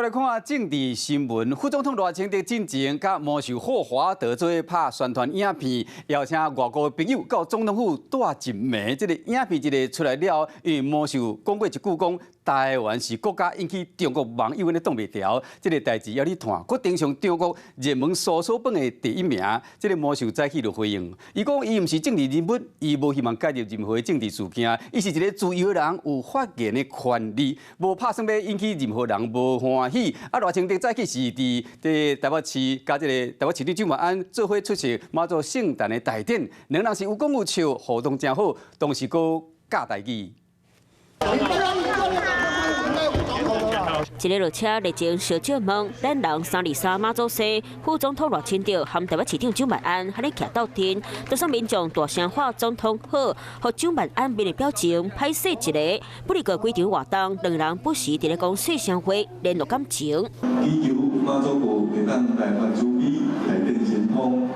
來看政治新聞，副總統賴清德進前佮魔獸霍華德做伙拍宣傳影片，邀請外國朋友到總統府蹛一暝。這個影片一个出來了，因為魔獸講過一句講台灣是國家，引起中國網友呢擋袂牢。這個代誌猶咧湠，閣登上中國熱門搜索榜的第一名。這個魔獸早起就回應，伊講伊毋是政治人物，伊無希望介入任何政治事件，伊是一個自由的人，有發言的權利，無拍算欲引起任何人無歡喜。啊，賴清德早起是佇佇台北市佮這個台北市長蔣萬安做伙出席媽祖聖誕的大典，兩人是有講有笑，互動誠好，同時閣教台語。一个落車熱情相借問，咱人323媽祖生，副總統賴清德和台北市長蔣萬安彼咧徛鬥陣，多數民眾大聲喊總統好，予蔣萬安面的表情歹勢一个。不過規場活動，兩人不時佇咧講細聲話，聯絡感情。祈求媽祖婆會當大發慈悲，大展神通，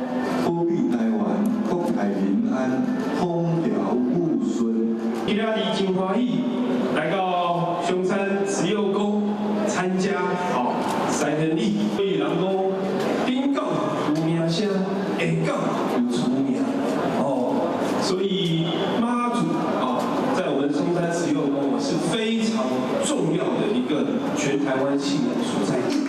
保庇台灣國泰民安，風調雨順。今仔日真歡喜來到松山慈祐宮參加吼師典禮，所以人講頂港有名聲，下港有出名哦，所以媽祖哦，在我們松山慈祐宮是非常重要的一個全台灣信仰所在地。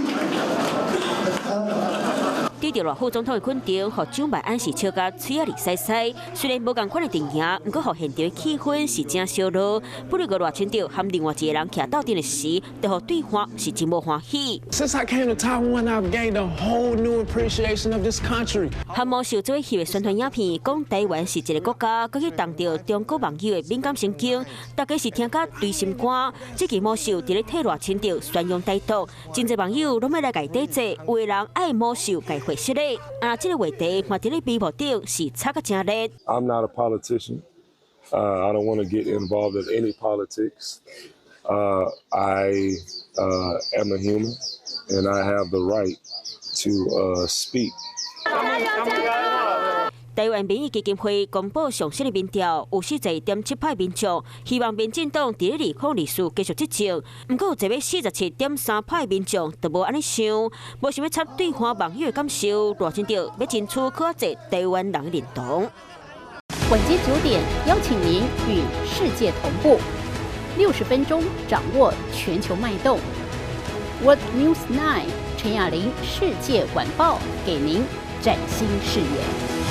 得著賴副總統的肯定，予蔣萬安是笑甲喙仔咧使使。雖然無仝款的陣營，毋過予現場氣氛是誠燒熱。不過賴清德和另外一個人徛鬥陣的時，就予對方是真無歡喜。 Since I came to Taiwan, I've gained a whole new appreciation of this country. 和魔獸做伙翕的宣傳影片，講台灣是一個國家，閣去動著中國網友的敏感神經，大家是聽甲錐心肝。這期魔獸佇咧替賴清德宣揚台獨，真濟網友攏欲來共伊抵制，有的人愛魔獸共回釋咧。啊，這個話題嘛佇咧微博頂是炒甲誠熱。 I'm not a politician. I don't want to get involved in any politics. I am a human, and I have the right to speak. 台灣民意基金會公布上新的民調，有42.7%民眾希望民進黨佇咧2024繼續執政，毋過有一個47.3%民眾就無按呢想，無想欲插對岸網友的感受，賴清德欲爭取較濟台灣人的認同。晚間9點，邀請您與世界同步，60分鐘掌握全球脈動。World News 9 陳雅玲世界晚報，給您嶄新視野。